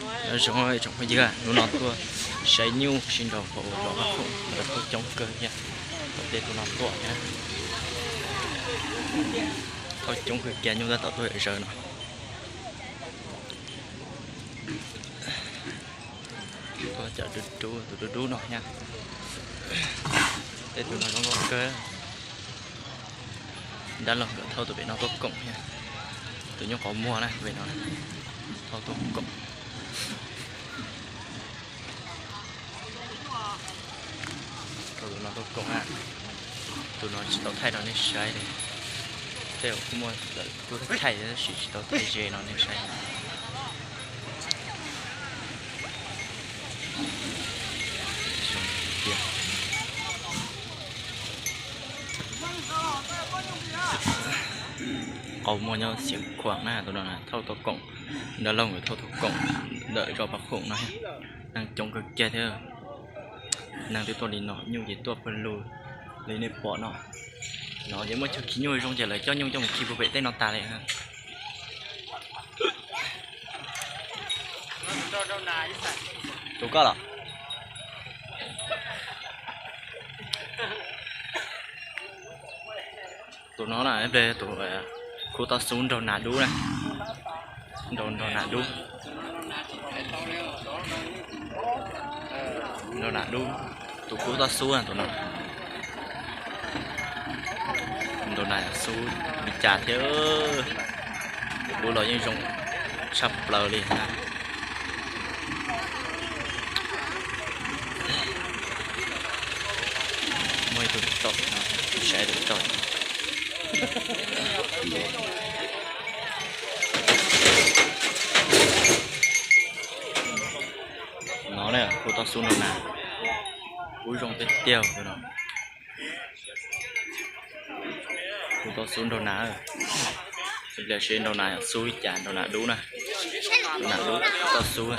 Nyob zoo tsoom phooj ywg, hnub no tuaj saib nyuj sib nraus hauv zos Vaj Khoom, lawv thauj coob kawg thiab. Tom tej tus no tuaj thiab, thauj coob kawg kiag, nyuj tab tom tuaj zom zaws no. Tuaj cov dub dub, tus dub dub no thiab. Tej tus no zoo nkauj kawg. Dab laug nkawd thauj tus pem no tuaj koom thiab. Tus nyuj qhov muag na, tus pem no thauj tuaj koom. Thauj tus no tuaj koom na. Tus no tsis tau thaij rau nej saib li. Tej zaum kuj muaj lawm kuj thaij tab sis tsis tau thaij ze no nej saib. Qhov muag nyob Xeev Khuam na, tus no thauj tuaj koom, dab laug nkawd thauj tuaj koom ntawm zos Paj Khoom no. Neeg coob kawg kiag thiab. Neeg twb tuaj li no, nyuj ces tuaj pawg lug li nej pom no. No ces muaj chaw khi nyuj zoo ces lawv coj nyuj coj mus khi puag pem tej no tas li. Tus koj los? Tus no na, tus khub toj xub nraug nas dub na. Nraug, nraug nas dub. Nraug nas dub, tus khub toj xub na tus no. Nraug nas xub li cas thiab. Tus kub los yeej zoo tshaj plaws li na. Muaj ib tug tom no, saib tus tom no na, khub toj xub nraug nas, kub zoo tiag tiag no. Khub toj xub nraug nas, ib pliag seb nraug nas xub li cas, nraug nas dub na, nraug nas dub toj xub.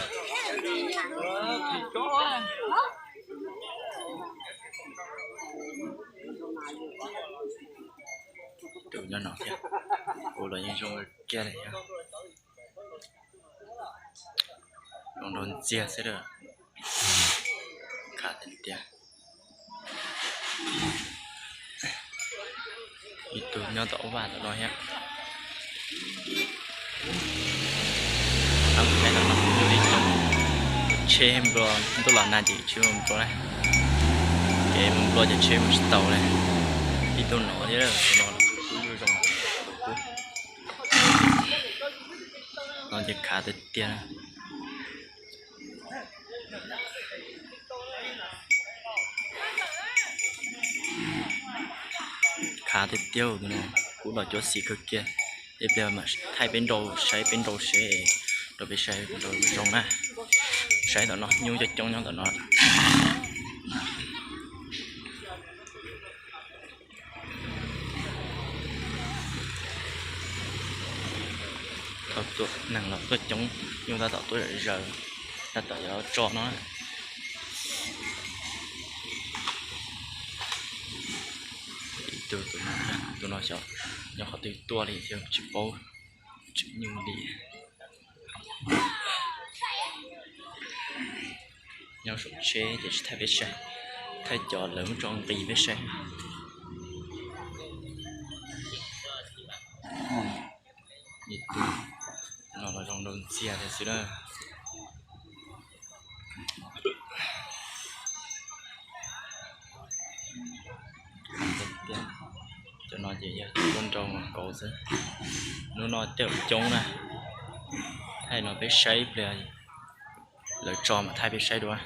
Tus nyob no thiab, kub los yeej zoo kiag li thiab. Zoo nraug ntxiag xwb lawm. Khav tiag tiag. Ib tug nyob tom ub vaj tom no thiab. Tab tom no yog ib tug tsheb nplua, ntuj los nag ces tsis mus nplua na. Ces mus nplua ces tsheb mus tsis tau li. Ib tug no thiab, tus no kub zoo, tus kub no ces khav tiag tiag. Khav tiag tiag, kub los cuab xim kawg kiag. Ib pliag mam thaij peb nrau saib, peb nrau seb, rau peb saib nrau zoo na. Saib tom no, nyuj coob coob nyob tom no. Thaum tuaj neeg los tuaj coob, nyuj tab tom tuaj zom zaws, tab tom yuav tso no. Ib tug, tus no xyov nyob qhov twg tuaj li thiab tsis paub, tseem nyuj li. Nyob saum tsheb ces tsis thaij peb saib, thaij cov lawv muab tso nqis peb saib. Ib tug no los zoo nraug ntxiag thiab xwb na. Cov no ces yog cov nrau mas kauv xwb. Hnub no tej zaum coob na. Thaij no peb saib ib pliag, lawv tso mas thaij peb saib dua.